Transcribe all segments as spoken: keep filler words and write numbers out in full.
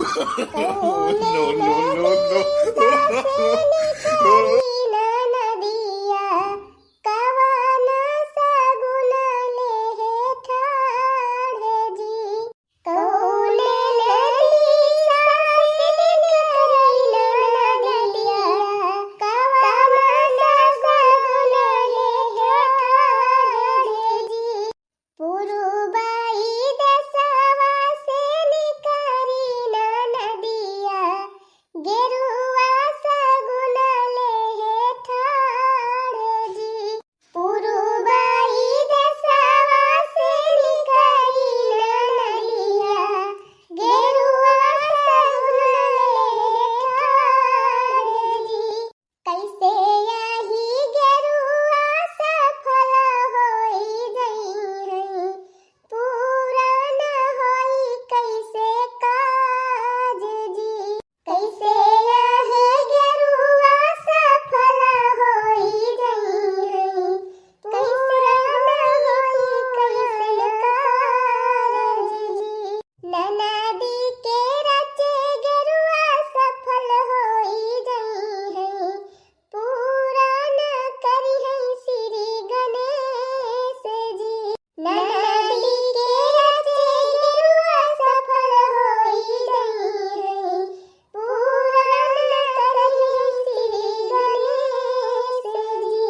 कौने नदी से निकरी ना नदिया, कवन सगुन लेहे ठाढ़ जी। कौने नदी से निकरी ना नदिया, कवन सगुन लेहे ठाढ़ जी। पुरुबाई देसवा से निकरी ना नदिया, गेरुआ सगुन लेहे ठाढ़ जी। पुरुबाई देसवा से निकरी ना नदिया, गेरुआ सगुन लेहे ठाढ़ जी। कैसे यही गेरुआ सफल होई जइहैं, पूरा न होई कैसे काज जी। कैसे यही गेरुआ सफल होई जइहैं, पूरा न होई कैसे काज जी। ननदी के रचे गेरुआ सफल होई जइहैं, पूरा न करिहैं श्री गणेश जी। ननदी के रचे गेरुआ सफल होई जइहैं, पूरा न करिहैं श्री गणेश जी।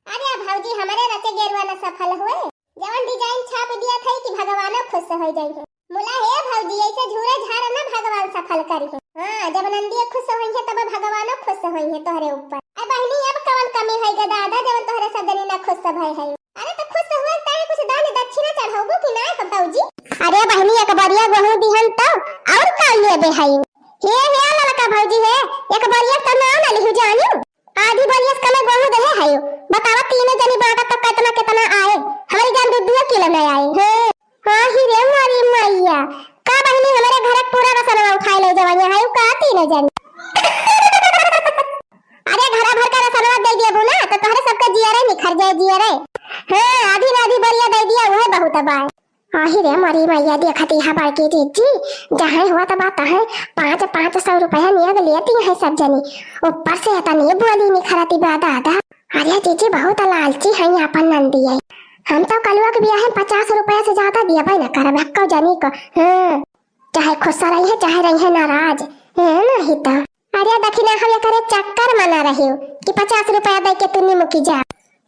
अरे भौजी, हमरे रचे गेरुआ न सफल होए, जवन design छाप दिया था कि भगवानो खुश हो जाइहैं। मुला हे भौजी, ऐसे झूरे झारे न भगवान सफल करिहैं। हाँ, जब नंदिया खुश होइहैं तब भगवानो खुश होइहैं तोहरे ऊपर। अरे बहिनी, अब कवन कमी होई ग दादा, जवन तोहरे सब जनी न खुश भए है? अरे तो खुश हुए ताई कुछ दान दक्षिणा चढ़ाबू कि ना हो भौजी? अरे बहिनी, एक बरिया गोहूं दिहन तो और का लेबे है? हे, हे ललका भौजी हे, एक बरिया तो नाम न लिहू जानियो। आधी बरिया से कमे गोहूं देहे हयो। बतावा, तीने जनी बांटा तो केतना केतना आए। हमरी जान दू दू किलो न आए। हाँ। हाँ ही रे मोरी मैया, का बहिनी हमरे घर के पूरा रसनवा उठाए ले जवनिया हयो का तीने जनी? अरे घरा भर का रसनवा दे दिया ना तो तोहरे सबके जियरे निखर जाए जियरे। हाँ, आधी ना आधी बरिया दे दिया, उहे बहुत बाय। आही रे मोरी मैया, देखत इहा बड़की जीजी, जहाँ हुआ त बात है, पाँच, पाँच सौ रुपया नियग लेती है सब जनी, ऊपर से इतनी बोली निखरती बा दादा। अरे जीजी, बहुत लालची है आपन नंदी है। हम तो कलुआ के बियाह में पचास रुपया से ज्यादा दियबे न करब हक्को जनी को। हाँ, चाहे खुश रही है, चाहे रही है नाराज, है नहीं तो। अरे दखिना, हम एकरे चक्कर में ना रहियो कि पचास रुपया दे के तू निमुकी जा।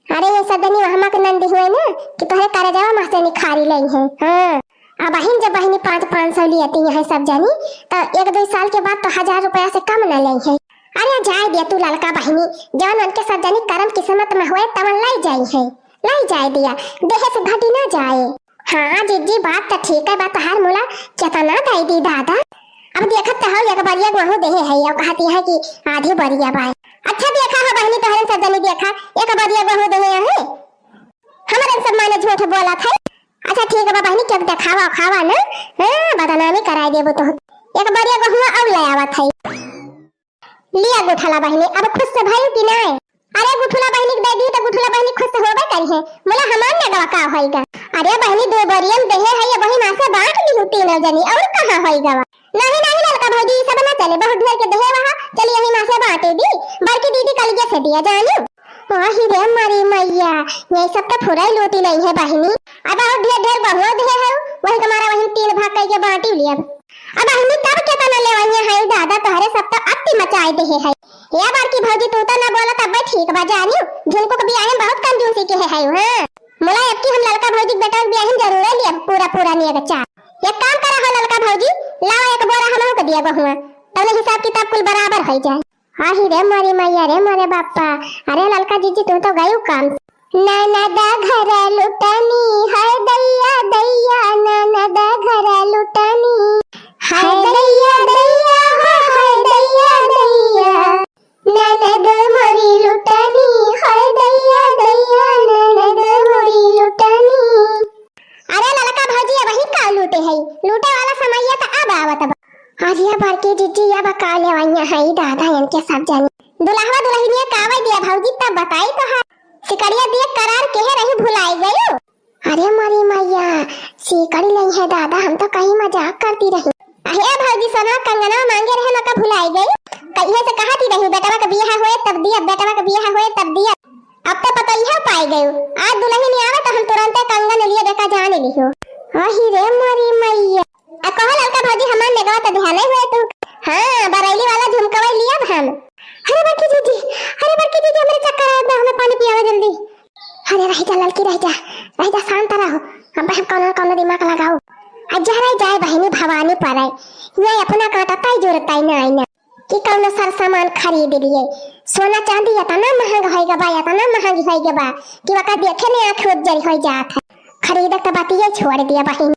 अरे ये सब जनी वहमा के नंदी हुए ना कि तोहरे करजवा में से निखारी लई है। हाँ, अब बहिन जब बहिनी पाँच पाँच सौ लियती हैं सब जनी, तो एक दो साल के बाद तो हजार रुपया से कम न लई है। अरे जाए दिया तू ललका बहिनी, जवन उनके सब जनी करम किस्मत में हुए तवन लई जाई है, लई जाए दिया, देहे से घटी ना जाए। हाँ जीजी, बात तो ठीक है, बात तोहार मुला केतना दई दी दादा। अब देखत तो हो, एक बरिया गोहूं देहे है, अब कहती है कि आधी बरिया बाय। अच्छा देखा हो बहिनी, तोहरन सब जनी देखा, एक बरिया गोहूं देहे है, हमरन सब माने झूठ बोलत है। अच्छा ठीक बा बहिनी, क्यों देखावा खावा ना, हाँ, बदनामी कराई देबो तो। एक बरिया गोहुआ और ले आवत है। लिया गुठला बहिनी, अब खुश से भइल कि नाय? अरे गुठला बहिनी के दे दी तो गुठला बहिनी खुश से होबे करी है। बोला हमार नगवा का होइगा? अरे बहिनी दो बरियन देहे है, ये बहिन आसे बांट ली हूँ तीनों जनी, और कहाँ होइगा वा? नहीं नहीं ललका भौजी, ई सब ना चले, बहुत ढेर के देहे वहा, चली यही मासे बांटे दी, बड़की दीदी कलिया से दिया जानी। आही रे मारी मैया, ये सब तो फुराई लूटी नहीं है बहिनी। अब बहुत ढेर ढेर बहुओ देहे है, वही तुम्हारा वही तीन भाग कई के बांटी लिया। अब बहिनी तब केतना लेवइया है दादा, तोहरे सब तो अति मचाए देहे है। या बड़की भौजी तू तो ना बोला तब ठीक बा जानियो, झुनको के बियाहे में बहुत कंजूसी के है, है, हाँ। मुला अब की हम ललका भौजी के बेटा के बियाहे में जरूर लिया पूरा पूरा नियगचा। एक काम करा हो ललका भौजी, लावा एक बोरा हमहू के दिया गहुआ, तब हिसाब किताब कुल बराबर हो जाए। आही रे मोरी मैया रे मोरे बापा, अरे ललका जीजी तू तो गयू काम। ननद घर लुटनी, हाय दैया दैया, ननद घर लुटनी, हाय दैया दैया, हो हाय दैया दैया, ननद मोरी लुटनी, हाय दैया दैया, ननद मोरी लुटनी। अरे ललका भौजी, अबही का लूटे है, लूटे वाला समैया त अब आवत बा। अरे बड़की जीजी, अब का लेवइया है दादा इनके सब जनी। दुल्हवा दुल्हनिया का आवे दिया भौजी, तब बताई तो है। सिकड़िया दिए करार केहे रही, भुलाई गयो। अरे मोरी मैया, सिकड़ी लई है दादा, हम तो कहीं मजाक करती रही। अहे भौजी, सोना कंगनवा मांगे रहे, मका भुलाई गई। कहिए से कहत ही रही, बेटवा के बियाह होए तब दिया, बेटवा के बियाह होए तब दिया। अब तो पतोहिया पाई गई, आज दुल्हन आवे तो हम तुरंते कंगन लिए देखा जान लिहो। अही रे मोरी मैया। आ कहो ललका भौजी, हमार नेगवा तो ध्यान ही हुए तू। हाँ, बरैली वाला झुमकवा लिया हम। अरे बड़की जीजी, अरे बड़की जीजी, हमरे चक्कर आवत बा, हमें पानी पियावा जल्दी। अरे रह जा ललकी, रह जा, रह जा, शांत रहो। अब हम कौनो कौनो दिमाग लगाओ। आ जहरा जाए बहिनी भवानी परै, ये अपना काटता ही जोरता ही ना आई ना। कि कौनो सर सामान खरीद लिए। सोना चांदी इतना महंग होइगा बा, इतना महंग होइगा बा कि वका देखे में आँख उज्जर हो जात है। खरीदक त बतिये छोड़ दिया बहिन।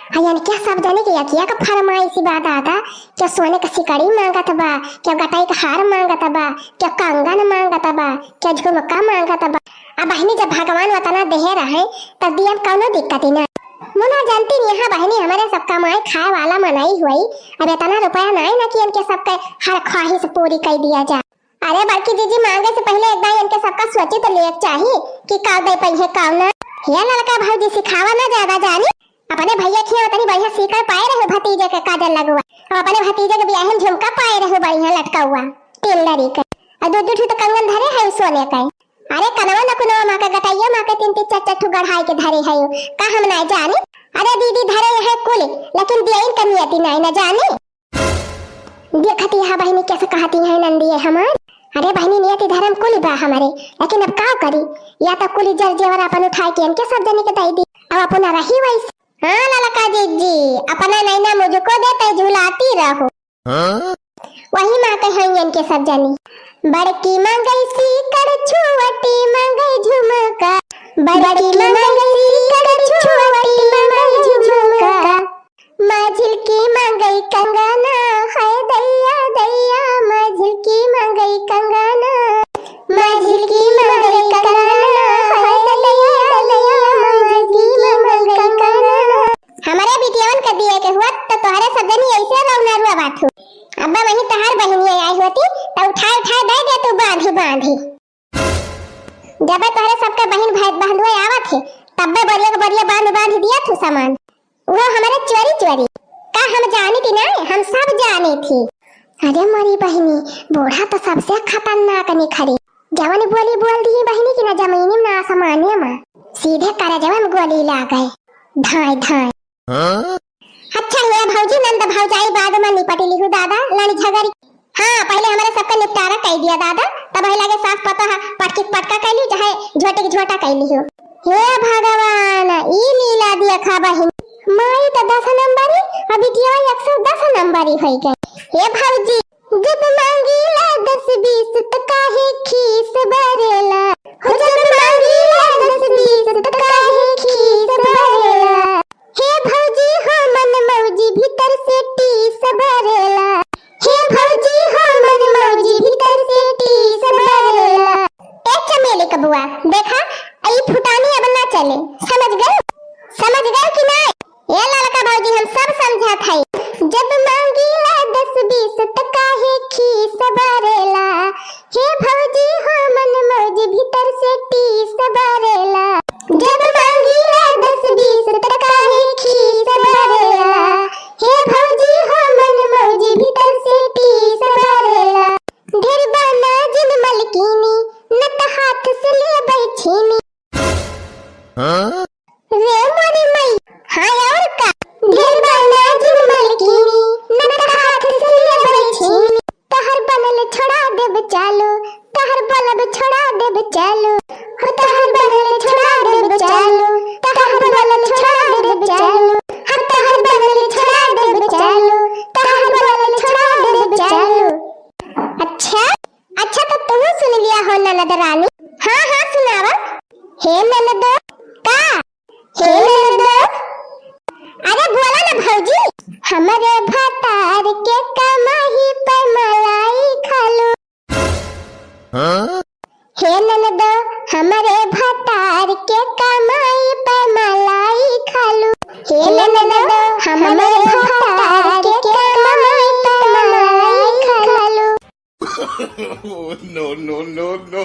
आ इनके सब जने के अकिया का फरमाइश बा दादा, क्या सोने का सिकड़ी मांगत बा, क्या गटाई का हार मांगत बा, क्या कंगन मांगत बा, क्या झुमका मांगत बा। आ बहिनी, जब भगवान वतना देहे रहे, तब दिया में कौनो दिक्कत ही ना। मुना जानती नहीं, यहाँ बहिनी हमारे सब कमाए खाए वाला मनई हुई। अब इतना रुपया नाई ना कि इनके सबके हर ख्वाहिश पूरी कर दिया जा। अरे बड़की जीजी, मांगे से पहले एक बार इनके सबका सोचे तो लेक चाही कि का दे पइहे का ना। हे ललका भौजी, सिखावा ना ज्यादा जानी। अपने भैया खिया उतनी बढ़िया सीकर पाए रहे भतीजे के काजल लगुआ, और अपने भतीजे के बियाह में झुमका पाए रहे बढ़िया लटकउआ टेलरी के, और दू दू ठो तो कंगन धरे है सोने के। अरे कनवा नकुनवा माँ के, गटैया माँ के तीन तीन चार चार ठो गढ़ाई के धरे है, का हम नाई जानी? अरे दीदी धरे है कुल, लेकिन दियाइन के नियति नाई ना जानी। देखती है बहिनी कैसे कहती है नंदी है हमार। अरे बहिनी, नियति धर्म कुल बा हमारे, लेकिन अब का करी, या तो कुल जर जेवर अपन उठाए के इनके सब जनी के दे दी, अब अपना रही वैसे। हाँ ललका जीजी, अपना नैना मुझको देते झुलाती रहो। हाँ? वही माँ के हैं इनके सब जनी। बड़की मांगई सीकर, छुअटी मांगई झुमका, बड़की मांगई सीकर, छुअटी मांगई झुमका। माझिल की मांगई कंगना, हाय दैया दैया, माझिल की मांगई कंगना, माझिल की मांगई कंगना, हाय दैया दैया, माझिल की मांगई कंगना। हमरे बिटियवन के दिए के हुआ तो तोहरे सब जनी ऐसे रौना रुआ बात हो। अब्बा वही तहार बहिनिया आई होती तो उठाए उठाए दे दे तू बांधी बांधी। जब तोहरे सबके बहिन भाई बहलुआ आवत है, तब्बे बरिया के बरिया बांध बांध दिया तू सामान। वो हमारे चोरी चोरी। का हम जानी थी ना, हम सब जानी थी। अरे मोरी बहिनी, बूढ़ा तो सबसे खतरनाक निखरी। जवन बोली बोल दी बहिनी कि ना जमीनी में ना आसमानी में, सीधे करजवा में गोली लागे। धाय धाय। हाँ? अच्छा हे भौजी, नंद भौजाई बाद में निपट लिहू दादा, लड़ी झगड़ी। हाँ, पहले हमारे सबका निपटारा कर दिया दादा, तब है लगे सास पता है पटकी पटका कर ली, चाहे झोटी की झोटा कर ली हो। हे भगवान, ई लीला देखा बहिन, माई तो दस नंबरी, अभी दिया एक सौ दस नंबरी हो गए। हे भौजी, जब मांगीला दस बीस त काहे खीस बरेला? हो जब मांगीला दस बीस त काहे खीस बरेला? हे भौजी हो मन मौजी भीतर से टीस बरेला। हे भौजी हो मन मौजी भीतर से टीस बरेला। ए चमेली के बुआ, देखा, ई फुटानी अब ना चले, समझ गए? समझ गए कि नहीं? ए ललका भौजी, हम सब समझत हई। जब मांगीला दस बीस त काहे खीस बरेला? हे भौजी हो मन मौजी भीतर से टीस बरेला। जब मांगीला दस बीस त काहे खीस बरेला? हे भौजी हो मन मौजी भीतर से टीस बरेला। ढेर बना जिन मलकिनी, न त हाथ से लेबै छीनी। हाँ? रे मोरी मई, हाँ और का? ढेर बना जिन मलकिनी, न त हाथ से लेबै छीनी। तहर बनल छोड़ा देब चालू, तहर बलब छोड़ा देब चालू। हो तहर बनल छोड़ा देब चालू, तहर बलब छोड़ा देब चालू। हो तहर बनल छोड़ा देब चालू, तहर बलब छोड़ा देब चालू। अच्छा, अच्छा तो तू सुन लिया हो ननद रानी? हाँ, हाँ, सुनावा। हे ननद, का? हे ननद, अरे बोला ना भौजी। हमरे भतार के कमाई पे मलाई खालू। हाँ? हे ननद, हमरे भतार के कमाई पे मलाई खालू। हे ननद, हमरे भतार के कमाई पे मलाई खालू। No, no, no, no.